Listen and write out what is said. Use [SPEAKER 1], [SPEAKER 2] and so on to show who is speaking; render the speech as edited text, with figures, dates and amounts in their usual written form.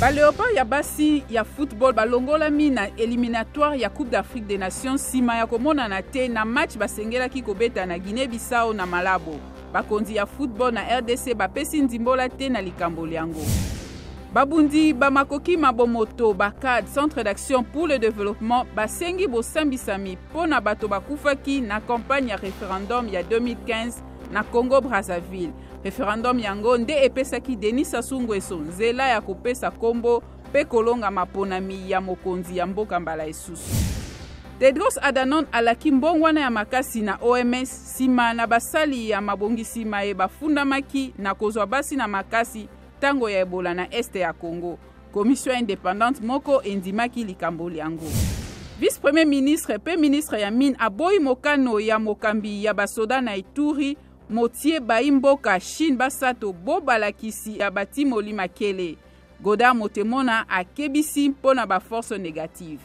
[SPEAKER 1] Ba Leopard ya basi ya football balongolami na éliminatoire ya Coupe d'Afrique des Nations nsima ya komonana te na match basengelaki kobeta na Guinée-Bissau na Malabo. Bakonzi ya football na RDC bapesi ndimbola te na likambo lyango. Babundi bamakoki ma bomoto ba CAD, Centre d'action pour le développement, basengi bosambisami mpo na bato bakufaki na campagne ya référendum ya 2015 na Congo Brazzaville. Référendum yango nde epesaki Denis Sassou Nguesso nzela ya kopesa kombo mpe kolonga maponami ya mokonzi ya mboka mbala esusu. Tedros Adhanom alaki mbongwana ya makasi na OMS nsima na basali ya mabongisi maye bafundamaki na kozwa basi na makasi ntango ya Ebola na este ya Congo. Commission indépendante moko endimaki likambo lyango. Vice-premier ministre mpe ministre ya mine aboyi mokano ya mokambi ya basoda na Ituri motie bayi mboka Chine basato bo balakisi ya batimoli makele. Godard Motemona akebisi mpo na baforce négative.